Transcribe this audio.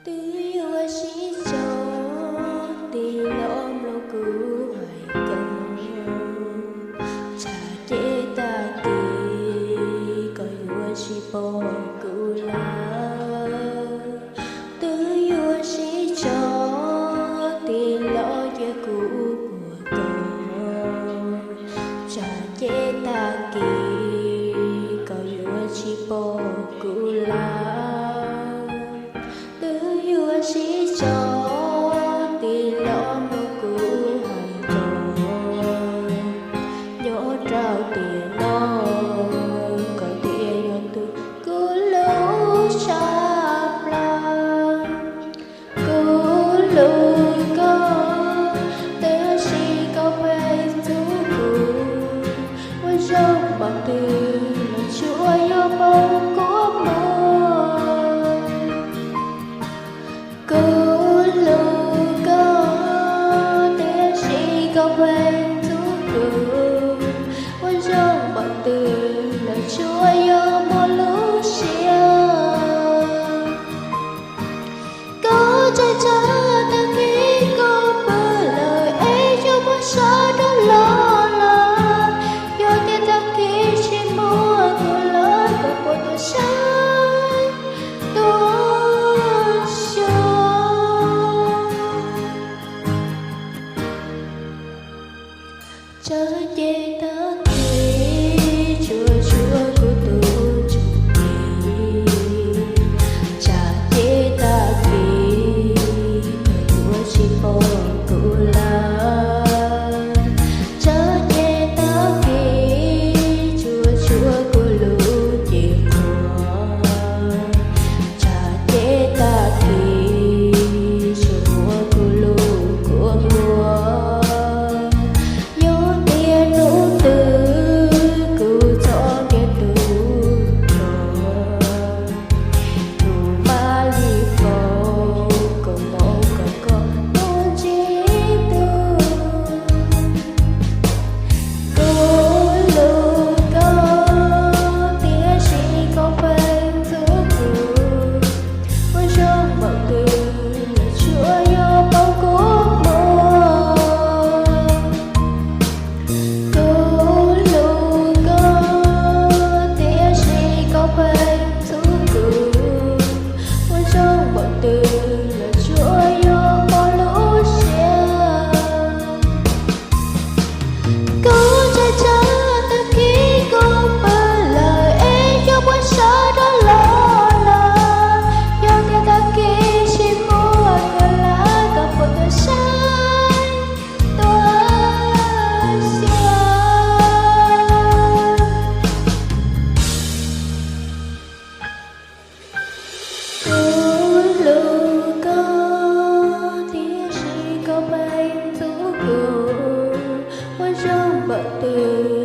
Twb yuav sib tso, tig los mloog kuv hais rau, tsam ces tag kis koj yuav tsis pom kuv lawm. Twb yuav sib tso, tig los cia kuv puas tau, tsam ces tag kis koj yuav tsis pom kuv lawm. Twb yuav sib tso, tig los mloog kuv hais rau, nyob rau tiam no koj thiaj yog tus kuv hlub tshaj plaws. Kuv hlub koj, tiam sis koj pheej ntxub kuv, ua zoo npaum twg los tsuas yog poob kua muag. Kuv hlub koj, tiam sis koj pheej ntxub kuv, ua zoo npaum twg los tsuas yog muaj lub siab. Koj tseem tsam tag kis koj pw lawm es yuav muab saib rov los lawm. Yog tias tag kis tsis muaj kuv lawm koj puas tuaj saib, tuaj xyuas? Tsam ces tag kis tsuas tshuav kuv tus tseem ceeb, tsam ces tag kis koj yuav tsis pom kuv lawm. Tsam ces tag kis tsuas tshuav kuv lub cev qhuav, tsam ces tag kis tsuas muaj kuv lub kua muag. Yog tias hnub twg kuv txom nyem tu zog, kuv mam li foom koob hmoov kom koj tuaj ntsib kuv. Kuv hlub koj, tiam sis koj pheej ntxub kuv, ua zoo npaum twg los tsuas yog poob kua muag. Kuv hlub koj, tiam sis koj pheej ntxub kuv, ua zoo npaum twg los tsuas yog poob lub siab. Kuv tseem tsam tag kis koj pw lawm es yuav muab saib rov los lawm. Yog tias tag kis tsis muaj kuv lawm koj puas tuaj saib, tuaj xyuas? Kuv hlub koj, tiam sis koj pheej ntxub kuv, ua zoo npaum twg